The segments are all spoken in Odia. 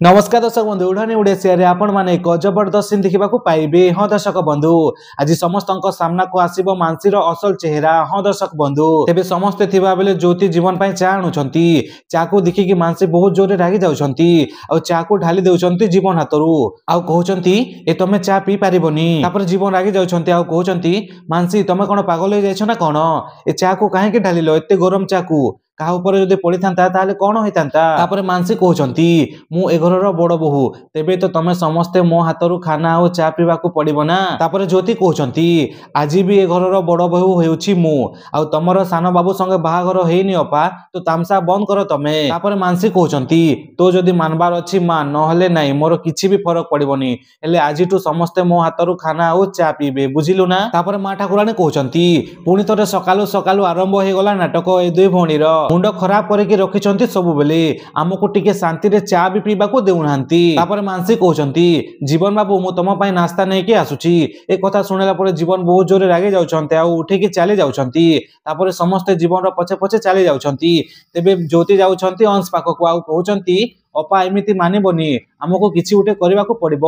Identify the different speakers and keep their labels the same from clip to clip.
Speaker 1: ନମସ୍କାର ଦର୍ଶକ ବନ୍ଧୁ, ଉଡ଼ାଣି ଓଡ଼ିଶାରେ ଆପଣମାନେ ଏକ ଜବରଦସ୍ତ ସିନ୍ ଦେଖିବାକୁ ପାଇବେ। ହଁ ଦର୍ଶକ ବନ୍ଧୁ, ଆଜି ସମସ୍ତଙ୍କ ସାମ୍ନାକୁ ଆସିବ ମାନସୀର ଅସଲ ଚେହେରା। ହଁ ଦର୍ଶକ ବନ୍ଧୁ, ତେବେ ସମସ୍ତେ ଥିବା ବେଳେ ଜ୍ୟୋତି ଜୀବନ ପାଇଁ ଚା ଆଣୁଛନ୍ତି। ଚାକୁ ଦେଖିକି ମାନସୀ ବହୁତ ଜୋରରେ ରାଗି ଯାଉଛନ୍ତି ଆଉ ଚାକୁ ଢାଲି ଦେଉଛନ୍ତି ଜୀବନ ହାତରୁ ଆଉ କହୁଛନ୍ତି, ଏ ତମେ ଚା ପିଇ ପାରିବନି। ତାପରେ ଜୀବନ ରାଗି ଯାଉଛନ୍ତି ଆଉ କହୁଛନ୍ତି, ମାନସୀ ତମେ କଣ ପାଗଳ ହେଇଯାଇଛ ନା କଣ? ଏ ଚାକୁ କାହିଁକି ଢାଲିଲ? ଏତେ ଗରମ ଚାକୁ କାହା ଉପରେ ଯଦି ପଡିଥାନ୍ତା ତାହେଲେ କଣ ହେଇଥାନ୍ତା? ତାପରେ ମାନସୀ କହୁଛନ୍ତି, ମୁଁ ଏ ଘରର ବଡ ବୋହୂ, ତେବେ ତ ତମେ ସମସ୍ତେ ମୋ ହାତରୁ ଖାନା ଆଉ ଚା ପିଇବାକୁ ପଡିବ ନା। ତାପରେ ଜ୍ୟୋତି କହୁଛନ୍ତି, ଆଜି ବି ଏ ଘରର ବଡ ବୋହୂ ହେଉଛି ମୁଁ, ଆଉ ତମର ସାନ ବାବୁ ସଙ୍ଗେ ବାହାଘର ହେଇନି ଅପା, ତ ତାମସା ବନ୍ଦ କର ତମେ। ତାପରେ ମାନସୀ କହୁଛନ୍ତି, ତୋ ଯଦି ମାନବାର ଅଛି ମା, ନହେଲେ ନାଇଁ, ମୋର କିଛି ବି ଫରକ ପଡିବନି, ହେଲେ ଆଜିଠୁ ସମସ୍ତେ ମୋ ହାତରୁ ଖାନା ଆଉ ଚା ପିଇବେ, ବୁଝିଲୁ ନା? ତାପରେ ମା ଠାକୁରାଣୀ କହୁଛନ୍ତି, ପୁଣି ଥରେ ସକାଳୁ ସକାଳୁ ଆରମ୍ଭ ହେଇଗଲା ନାଟକ, ଏ ଦୁଇ ଭଉଣୀର ମୁଣ୍ଡ ଖରାପ କରିକି ରଖିଛନ୍ତି ସବୁବେଳେ, ଆମକୁ ଟିକେ ଶାନ୍ତିରେ ଚା ବି ପିଇବାକୁ ଦେଉନାହାନ୍ତି। ତାପରେ ମାନସୀ କହୁଛନ୍ତି, ଜୀବନ ବାବୁ ମୁଁ ତମ ପାଇଁ ନାସ୍ତା ନେଇକି ଆସୁଛି। ଏ କଥା ଶୁଣିଲା ପରେ ଜୀବନ ବହୁତ ଜୋରରେ ରାଗି ଯାଉଛନ୍ତି ଆଉ ଉଠିକି ଚାଲି ଯାଉଛନ୍ତି। ତାପରେ ସମସ୍ତେ ଜୀବନର ପଛେ ପଛେ ଚାଲି ଯାଉଛନ୍ତି। ତେବେ ଜ୍ୟୋତି ଯାଉଛନ୍ତି ଅଂଶ ପାଖକୁ ଆଉ କହୁଛନ୍ତି, ଅପା ଏମିତି ମାନିବନି, ଆମକୁ କିଛି ଗୋଟେ କରିବାକୁ ପଡିବ,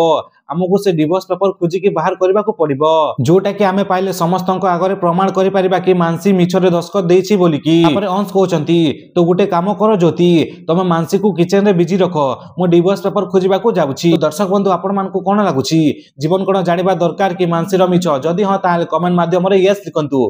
Speaker 1: ଆମକୁ ସେ ଡିଭୋର୍ସ ପେପର ଖୋଜିକି ବାହାର କରିବାକୁ ପଡିବ, ଯୋଉଟା କି ଆମେ ପାଇଲେ ସମସ୍ତଙ୍କ ଆଗରେ ପ୍ରମାଣ କରିପାରିବା କି ମାନସୀ ମିଛରେ ଦସ୍ତଖତ ଦେଇଛି ବୋଲିକି। ତାପରେ ଅଂଶ କହୁଛନ୍ତି, ତ ଗୋଟେ କାମ କର ଜ୍ୟୋତି, ତମେ ମାନସୀକୁ କିଚେନ ରେ ବିଜି ରଖ, ମୁଁ ଡିଭୋର୍ସ ପେପର ଖୋଜିବାକୁ ଯାଉଛି। ଦର୍ଶକ ବନ୍ଧୁ, ଆପଣ ମାନଙ୍କୁ କଣ ଲାଗୁଛି? ଜୀବନ କଣ ଜାଣିବା ଦରକାର କି ମାନସୀର ମିଛ? ଯଦି ହଁ ତାହେଲେ କମେଣ୍ଟ ମାଧ୍ୟମରେ ୟେସ୍ ଲିଖନ୍ତୁ।